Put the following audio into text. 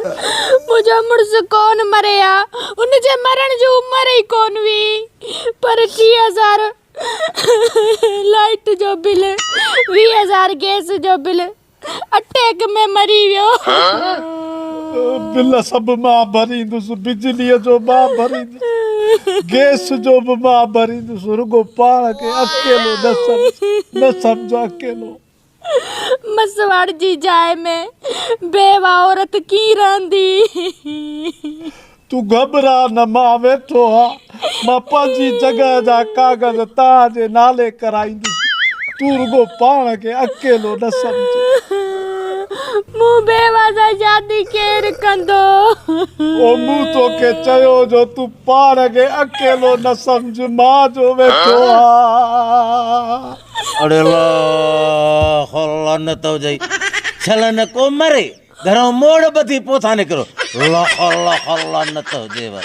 منهنجو مڙس ڪون مري ها، ان جي مرڻ جي عمر ئي ڪون هئي، پر 3000 لائٽ جو بل، 20000 گئس جو بل، اٽيڪ ۾ مري ويو. بل سڀ مان ڀريندس، بجليء جو مان ڀريندس، گئس جو به مان ڀريندس، رڳو پاڻ کي اڪيلو نه سمجهه، نه سمجهه اڪيلو. مسواڙ جي جاء ۾ بيوه عورت ڪيئن رهندي؟ تون گهٻراء نه مان ويٺو هان، مان پنهنجي جڳهه جا ڪاغذ توهان جي نالي ڪرائيندس، تون رڳو پاڻ کي اڪيلو نه سمجهه. مون بيوه سان شادي ڪير ڪندو؟ او مون توکي چيو جو تون پاڻ کي اڪيلو نه سمجهه، مان جو ويٺو هان. اڙي لاھ لعنت هجئي، ڇل نه ڪو مري، گهرئون موڙ ٻڌي پوٿان نڪرو، لاھ لاھ لعنت هجيو.